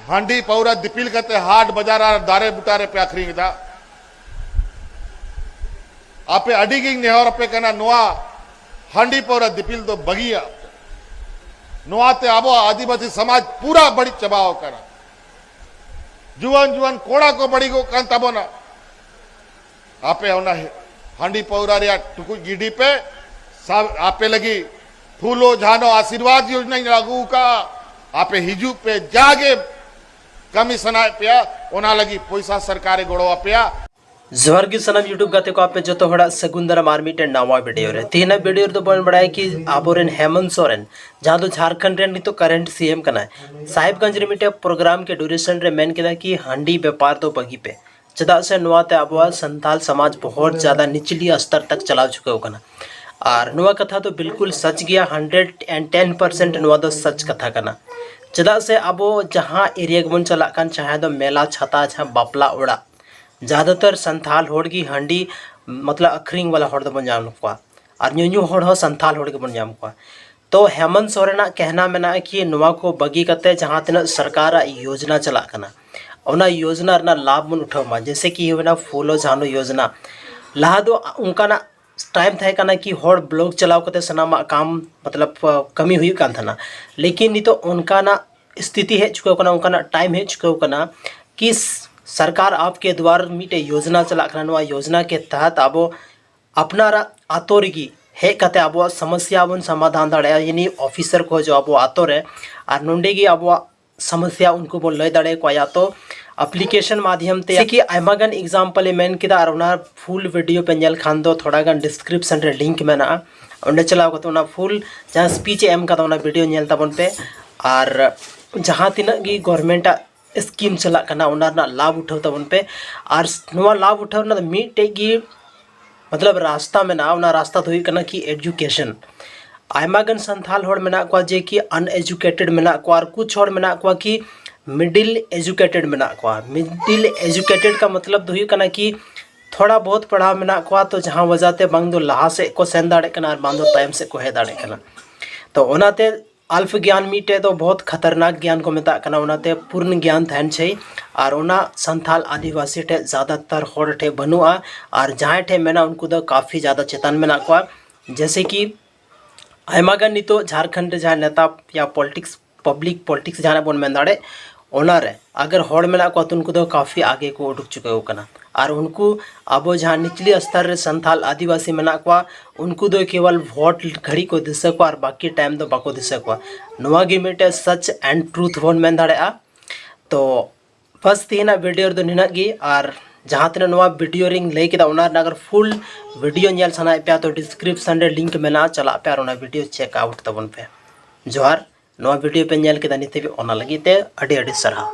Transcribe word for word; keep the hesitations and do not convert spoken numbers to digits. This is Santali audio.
ᱦᱟᱺᱰᱤ ᱯᱟᱹᱣᱨᱟᱹ ᱫᱤᱯᱤᱞ ᱠᱟᱛᱮ ᱦᱟᱴ ᱵᱟᱡᱟᱨ ᱟᱨ ᱫᱟᱨᱮ ᱵᱩᱴᱟᱹ ᱨᱮᱯᱮ ᱟᱹᱠᱷᱨᱤᱧ ᱮᱫᱟ᱾ ᱟᱯᱮ ᱟᱹᱰᱤ ᱜᱤᱧ ᱱᱮᱦᱚᱨ ᱟᱯᱮ ᱠᱟᱱᱟ, ᱱᱚᱣᱟ ᱦᱟᱺᱰᱤ ᱯᱟᱹᱣᱨᱟᱹ ᱫᱤᱯᱤᱞ ᱫᱚ ᱵᱟᱹᱜᱤᱭᱟᱜ ᱯᱮ᱾ ᱱᱚᱣᱟᱛᱮ ᱟᱵᱚᱣᱟᱜ ᱟᱹᱫᱤᱵᱟᱹᱥᱤ ᱥᱚᱢᱟᱡᱽ ᱯᱩᱨᱟ ᱵᱟᱹᱲᱤᱡ ᱪᱟᱵᱟᱣ ᱟᱠᱟᱱᱟ᱾ ᱡᱩᱣᱟᱹᱱ ᱡᱩᱣᱟᱹᱱ ᱠᱚᱲᱟ ᱠᱚ ᱵᱟᱹᱲᱤᱡᱚᱜ ᱠᱟᱱ ᱛᱟᱵᱚᱱᱟ᱾ ᱟᱯᱮ ᱚᱱᱟ ᱦᱟᱺᱰᱤ ᱯᱟᱹᱣᱨᱟᱹ ᱨᱮᱭᱟᱜ ᱴᱩᱠᱩᱡ ᱜᱤᱰᱤ ᱯᱮ᱾ ᱥᱟ-, ᱟᱯᱮ ᱞᱟᱹᱜᱤᱫ ᱯᱷᱩᱞᱳ ᱡᱷᱟᱱᱳ ᱟᱥᱤᱨᱵᱟᱫᱽ ᱭᱳᱡᱽᱱᱟᱧ ᱞᱟᱹᱜᱩ ᱟᱠᱟᱫᱼᱟ᱾ ᱟᱯᱮ ᱦᱤᱡᱩᱜ ᱯᱮ, ᱡᱟᱜᱮ ᱠᱟᱹᱢᱤ ᱥᱟᱱᱟᱭᱮᱫ ᱯᱮᱭᱟ, ᱚᱱᱟ ᱞᱟᱹᱜᱤᱫ ᱯᱚᱭᱥᱟ ᱥᱚᱨᱠᱟᱨᱮ ᱜᱚᱲᱚ ᱟᱯᱮᱭᱟ᱾ ᱡᱚᱦᱟᱨ ᱜᱮ ᱥᱟᱱᱟᱢ YouTube ᱜᱟᱛᱮ ᱠᱚ, ᱟᱯᱮ ᱡᱚᱛᱚ ᱦᱚᱲᱟᱜ ᱥᱟᱹᱜᱩᱱ ᱫᱟᱨᱟᱢ ᱟᱨ ᱢᱤᱫᱴᱮᱱ ᱱᱟᱣᱟ video ᱨᱮ᱾ ᱛᱮᱦᱮᱧᱟᱜ video ᱨᱮᱫᱚ ᱵᱚᱱ ᱵᱟᱲᱟᱭᱟ ᱠᱤ ᱟᱵᱚᱨᱮᱱ ᱦᱮᱢᱚᱱᱛ ᱥᱚᱨᱮᱱ, ᱡᱟᱦᱟᱸ ᱫᱚ ᱡᱷᱟᱲᱠᱷᱚᱸᱰ ᱨᱮᱱ ᱱᱤᱛᱚᱜ current CM ᱠᱟᱱᱟᱭ, ᱥᱟᱦᱮᱵᱽᱜᱚᱸᱡᱽ ᱨᱮ ᱢᱤᱫᱴᱮᱱ program ᱠᱮ duration ᱨᱮ ᱢᱮᱱ ᱠᱮᱫᱟ ᱠᱤ ᱦᱟᱺᱰᱤ ᱵᱮᱯᱟᱨ ᱫᱚ ᱵᱟᱹᱜᱤ ᱯᱮ, ᱪᱮᱫᱟᱜ ᱥᱮ ᱱᱚᱣᱟ ᱛᱮ ᱟᱵᱚᱣᱟᱜ ᱥᱟᱱᱛᱟᱞ ᱥᱚᱢᱟᱡᱽ ᱵᱚᱦᱩᱛ ᱡᱟᱫᱟ ᱱᱤᱪᱞᱤ ᱥᱛᱚᱨ ᱛᱚᱠ ᱪᱟᱞᱟᱣ ᱪᱩᱠᱟᱹᱣ ᱠᱟᱱᱟ᱾ ᱟᱨ ᱱᱚᱣᱟ ᱠᱟᱛᱷᱟ ᱫᱚ ᱵᱤᱞᱠᱩᱞ ᱥᱟᱪ ᱜᱮᱭᱟ, hundred and ten percent ᱱᱚᱣᱟ ᱫᱚ ᱥᱟᱪ ᱠᱟᱛᱷᱟ ᱠᱟᱱᱟ᱾ ᱪᱮᱫᱟᱜ ᱥᱮ ᱟᱵᱚ ᱡᱟᱦᱟᱸ area ᱜᱮᱵᱚᱱ ᱪᱟᱞᱟᱜ ᱠᱟᱱ, ᱪᱟᱦᱮ ᱫᱚ ᱢᱮᱞᱟ ᱪᱷᱟᱛᱟ, ᱡᱟᱦᱟᱸ ᱵᱟᱯᱞᱟ ᱚᱲᱟᱜ, ᱡᱟᱫᱟᱛᱟᱨ ᱥᱟᱱᱛᱟᱞ ᱦᱚᱲ ᱜᱮ ᱦᱟᱺᱰᱤ ᱢᱚᱛᱞᱚᱵ ᱟᱹᱠᱷᱨᱤᱧ ᱣᱟᱞᱟ ᱦᱚᱲ ᱫᱚᱵᱚᱱ ᱧᱟᱢ ᱠᱚᱣᱟ, ᱟᱨ ᱧᱩᱧᱩ ᱦᱚᱲ ᱦᱚᱸ ᱥᱟᱱᱛᱟᱞ ᱦᱚᱲ ᱜᱮᱵᱚᱱ ᱧᱟᱢ ᱠᱚᱣᱟ᱾ ᱛᱚ ᱦᱮᱢᱚᱱᱛ ᱥᱚᱨᱮᱱᱟᱜ ᱠᱮᱦᱱᱟ ᱢᱮᱱᱟᱜᱼᱟ ᱠᱤ ᱱᱚᱣᱟ ᱠᱚ ᱵᱟᱹᱜᱤ ᱠᱟᱛᱮ ᱡᱟᱦᱟᱸ ᱛᱤᱱᱟᱹᱜ ᱥᱚᱨᱠᱟᱨᱟᱜ ᱭᱳᱡᱽᱱᱟ ᱪᱟᱞᱟᱜ ᱠᱟᱱᱟ, ᱚᱱᱟ ᱭᱳᱡᱽᱱᱟ ᱨᱮᱱᱟᱜ ᱞᱟᱵᱷ ᱵᱚᱱ ᱩᱴᱷᱟᱹᱣ ᱢᱟ, ᱡᱮᱭᱥᱮ ᱠᱤ ᱦᱩᱭᱱᱟ ᱯᱷᱩᱞᱳ ᱡᱷᱟᱱᱳ ᱭᱳᱡᱽᱱᱟ᱾ ᱞᱟᱦᱟ ᱫᱚ ᱚᱱᱠᱟᱱᱟᱜ time ᱛᱟᱦᱮᱸ ᱠᱟᱱᱟ ᱠᱤ ᱦᱚᱲ block ᱪᱟᱞᱟᱣ ᱠᱟᱛᱮ ᱥᱟᱱᱟᱢᱟᱜ ᱠᱟᱢ ᱢᱚᱛᱞᱚᱵ ᱠᱟᱹᱢᱤ ᱦᱩᱭᱩᱜ ᱠᱟᱱ ᱛᱟᱦᱮᱱᱟ, ᱞᱮᱠᱤᱱ ᱱᱤᱛᱚᱜ ᱚᱱᱠᱟᱱᱟᱜ ᱥᱛᱷᱤᱛᱤ ᱦᱮᱡ ᱪᱩᱠᱟᱹᱣ ᱠᱟᱱᱟ, ᱚᱱᱠᱟᱱᱟᱜ time ᱦᱮᱡ ᱪᱩᱠᱟᱹᱣ ᱠᱟᱱᱟ ᱠᱤ ᱥᱚᱨᱠᱟᱨ ᱟᱯᱠᱮ ᱫᱣᱟᱨ ᱢᱤᱫᱴᱮᱡ ᱭᱳᱡᱽᱱᱟ ᱪᱟᱞᱟᱜ ᱠᱟᱱᱟ, ᱱᱚᱣᱟ ᱭᱳᱡᱽᱱᱟ ᱠᱮ ᱛᱟᱦᱟᱛ ᱟᱵᱚ ᱟᱯᱱᱟᱨᱟᱜ ᱟᱛᱳ ᱨᱮᱜᱮ ᱦᱮᱡ ᱠᱟᱛᱮ ᱟᱵᱚᱣᱟᱜ ᱥᱚᱢᱚᱥᱭᱟ ᱵᱚᱱ ᱥᱚᱢᱟᱫᱷᱟᱱ ᱫᱟᱲᱮᱭᱟᱜᱼᱟ᱾ ᱭᱟᱱᱤ officer ᱠᱚ ᱦᱤᱡᱩᱜᱼᱟ ᱟᱵᱚ ᱟᱛᱳ ᱨᱮ, ᱟᱨ ᱱᱚᱸᱰᱮ ᱜᱮ ᱟᱵᱚᱣᱟᱜ ᱥᱚᱢᱚᱥᱭᱟ ᱩᱱᱠᱩ ᱵᱚᱱ ᱞᱟᱹᱭ ᱫᱟᱲᱮ ᱟᱠᱚᱣᱟ, ᱭᱟ ᱛᱚ application ᱢᱟᱫᱷᱭᱚᱢ ᱛᱮ, ᱡᱮᱭᱥᱮ ᱠᱤ ᱟᱭᱢᱟ ᱜᱟᱱ example ᱮ ᱢᱮᱱ ᱠᱮᱫᱟ, ᱟᱨ ᱚᱱᱟ full video ᱯᱮ ᱧᱮᱞ ᱠᱷᱟᱱ ᱫᱚ ᱛᱷᱚᱲᱟ ᱜᱟᱱ description ᱨᱮ link ᱢᱮᱱᱟᱜᱼᱟ, ᱚᱸᱰᱮ ᱪᱟᱞᱟᱣ ᱠᱟᱛᱮ ᱚᱱᱟ full ᱡᱟᱦᱟᱸ speech ᱮ ᱮᱢ ᱠᱟᱫᱟ ᱚᱱᱟ video ᱧᱮᱞ ᱛᱟᱵᱚᱱ ᱯᱮ᱾ ᱟᱨ ᱡᱟᱦᱟᱸ ᱛᱤᱱᱟᱹᱜ ᱜᱮ government ᱟᱜ scheme ᱪᱟᱞᱟᱜ ᱠᱟᱱᱟ, ᱚᱱᱟ ᱨᱮᱱᱟᱜ ᱞᱟᱵᱷ ᱩᱴᱷᱟᱹᱣ ᱛᱟᱵᱚᱱ ᱯᱮ᱾ ᱟᱨ ᱱᱚᱣᱟ ᱞᱟᱵᱷ ᱩᱴᱷᱟᱹᱣ ᱨᱮᱱᱟᱜ ᱫᱚ ᱢᱤᱫᱴᱮᱡ ᱜᱮ ᱢᱚᱛᱞᱚᱵ ᱨᱟᱥᱛᱟ ᱢᱮᱱᱟᱜᱼᱟ, ᱚᱱᱟ ᱨᱟᱥᱛᱟ ᱫᱚ ᱦᱩᱭᱩᱜ ᱠᱟᱱᱟ ᱠᱤ education᱾ ᱟᱭᱢᱟ ᱜᱟᱱ ᱥᱟᱱᱛᱷᱟᱞ ᱦᱚᱲ ᱢᱮᱱᱟᱜ ᱠᱚᱣᱟ ᱡᱮ ᱠᱤ uneducated ᱢᱮᱱᱟᱜ ᱠᱚᱣᱟ, ᱟᱨ ᱠᱩᱪ ᱦᱚᱲ ᱢᱮᱱᱟᱜ ᱠᱚᱣᱟ ᱠᱤ middle educated ᱢᱮᱱᱟᱜ ᱠᱚᱣᱟ᱾ Middle educated ᱠᱟ ᱢᱚᱛᱞᱚᱵ ᱫᱚ ᱦᱩᱭᱩᱜ ᱠᱟᱱᱟ ᱠᱤ ᱛᱷᱚᱲᱟ ᱵᱚᱦᱩᱛ ᱯᱟᱲᱦᱟᱣ ᱢᱮᱱᱟᱜ ᱠᱚᱣᱟ, ᱛᱚ ᱡᱟᱦᱟᱸ ᱣᱟᱡᱟ ᱛᱮ ᱵᱟᱝ ᱫᱚ ᱞᱟᱦᱟ ᱥᱮᱫ ᱠᱚ ᱥᱮᱱ ᱫᱟᱲᱮᱭᱟᱜ ᱠᱟᱱᱟ ᱟᱨ ᱵᱟᱝ ᱫᱚ ᱛᱟᱭᱚᱢ ᱥᱮᱫ ᱠᱚ ᱦᱮᱡ ᱫᱟᱲᱮᱭᱟᱜ ᱠᱟᱱᱟ᱾ ᱛᱚ ᱚᱱᱟᱛᱮ ᱟᱞᱯ ᱜᱮᱭᱟᱱ ᱢᱤᱫᱴᱮᱡ ᱫᱚ ᱵᱚᱦᱩᱛ ᱠᱷᱟᱛᱟᱨᱱᱟᱠ ᱜᱮᱭᱟᱱ ᱠᱚ ᱢᱮᱛᱟᱜ ᱠᱟᱱᱟ, ᱚᱱᱟᱛᱮ ᱯᱩᱨᱱ ᱜᱮᱭᱟᱱ ᱛᱟᱦᱮᱱ ᱪᱟᱹᱦᱤ᱾ ᱟᱨ ᱚᱱᱟ ᱥᱟᱱᱛᱟᱞ ᱟᱹᱫᱤᱵᱟᱹᱥᱤ ᱴᱷᱮᱡ ᱡᱟᱫᱟᱛᱟᱨ ᱦᱚᱲ ᱴᱷᱮᱡ ᱵᱟᱹᱱᱩᱜᱼᱟ, ᱟᱨ ᱡᱟᱦᱟᱸᱭ ᱴᱷᱮᱡ ᱢᱮᱱᱟᱜᱼᱟ ᱩᱱᱠᱩ ᱫᱚ ᱠᱟᱯᱷᱤ ᱡᱟᱫᱟ ᱪᱮᱛᱟᱱ ᱢᱮᱱᱟᱜ ᱠᱚᱣᱟ᱾ ᱡᱮᱭᱥᱮ ᱠᱤ ᱟᱭᱢᱟ ᱜᱟᱱ ᱱᱤᱛᱚᱜ ᱡᱷᱟᱲᱠᱷᱚᱸᱰ ᱨᱮ ᱡᱟᱦᱟᱸ ᱱᱮᱛᱟ ᱭᱟ ᱯᱚᱞᱤᱴᱤᱠᱥ, ᱯᱟᱵᱽᱞᱤᱠ ᱯᱚᱞᱤᱴᱤᱠᱥ ᱡᱟᱦᱟᱱᱟᱜ ᱵᱚᱱ ᱢᱮᱱ ᱫᱟᱲᱮ, ᱚᱱᱟᱨᱮ ᱟᱜᱟᱨ ᱦᱚᱲ ᱢᱮᱱᱟᱜ ᱠᱚᱣᱟ ᱛᱚ ᱩᱱᱠᱩ ᱫᱚ ᱠᱟᱯᱷᱤ ᱟᱜᱮ ᱠᱚ ᱩᱰᱩᱠ ᱪᱩᱠᱟᱹᱣ ᱠᱟᱱᱟ᱾ ᱟᱨ ᱩᱱᱠᱩ ᱟᱵᱚ ᱡᱟᱦᱟᱸ ᱱᱤᱪᱞᱤ ᱥᱛᱚᱨ ᱨᱮ ᱥᱟᱱᱛᱟᱞ ᱟᱹᱫᱤᱵᱟᱹᱥᱤ ᱢᱮᱱᱟᱜ ᱠᱚᱣᱟ, ᱩᱱᱠᱩ ᱫᱚ ᱠᱮᱵᱚᱞ ᱵᱷᱳᱴ ᱜᱷᱟᱹᱲᱤᱡ ᱠᱚ ᱫᱤᱥᱟᱹ ᱠᱚᱣᱟ ᱟᱨ ᱵᱟᱹᱠᱤ ᱴᱟᱭᱤᱢ ᱫᱚ ᱵᱟᱠᱚ ᱫᱤᱥᱟᱹ ᱠᱚᱣᱟ᱾ ᱱᱚᱣᱟ ᱜᱮ ᱢᱤᱫᱴᱮᱡ ᱥᱟᱪ ᱮᱱᱰ ᱴᱨᱩᱛᱷ ᱵᱚᱱ ᱢᱮᱱ ᱫᱟᱲᱮᱭᱟᱜᱼᱟ᱾ ᱛᱚ ᱵᱟᱥ ᱛᱮᱦᱮᱧᱟᱜ ᱵᱷᱤᱰᱤᱭᱳ ᱨᱮᱫᱚ ᱱᱤᱱᱟᱹᱜ ᱜᱮ᱾ ᱟᱨ ᱡᱟᱦᱟᱸ ᱛᱤᱱᱟᱹᱜ ᱱᱚᱣᱟ ᱵᱷᱤᱰᱤᱭᱳ ᱨᱤᱧ ᱞᱟᱹᱭ ᱠᱮᱫᱟ ᱚᱱᱟ ᱨᱮᱱᱟᱜ ᱟᱜᱟᱨ ᱯᱷᱩᱞ ᱵᱷᱤᱰᱤᱭᱳ ᱧᱮᱞ ᱥᱟᱱᱟᱭᱮᱫ ᱯᱮᱭᱟ ᱛᱚ ᱰᱤᱥᱠᱨᱤᱯᱥᱚᱱ ᱨᱮ ᱞᱤᱝᱠ ᱢᱮᱱᱟᱜᱼᱟ, ᱪᱟᱞᱟᱜ ᱯᱮ ᱟᱨ ᱚᱱᱟ ᱵᱷᱤᱰᱤᱭᱳ ᱪᱮᱠ ᱟᱣᱩᱴ ᱛᱟᱵᱚᱱ ᱯᱮ᱾ ᱡᱚᱦᱟᱨ, ᱱᱚᱣᱟ ᱵᱷᱤᱰᱤᱭᱳ ᱯᱮ ᱧᱮᱞ ᱠᱮᱫᱟ ᱱᱤᱛ ᱦᱟᱹᱵᱤᱡ, ᱚᱱᱟ ᱞᱟᱹᱜᱤᱫ ᱛᱮ ᱟᱹᱰᱤ ᱟᱹᱰᱤ ᱥᱟᱨᱦᱟᱣ᱾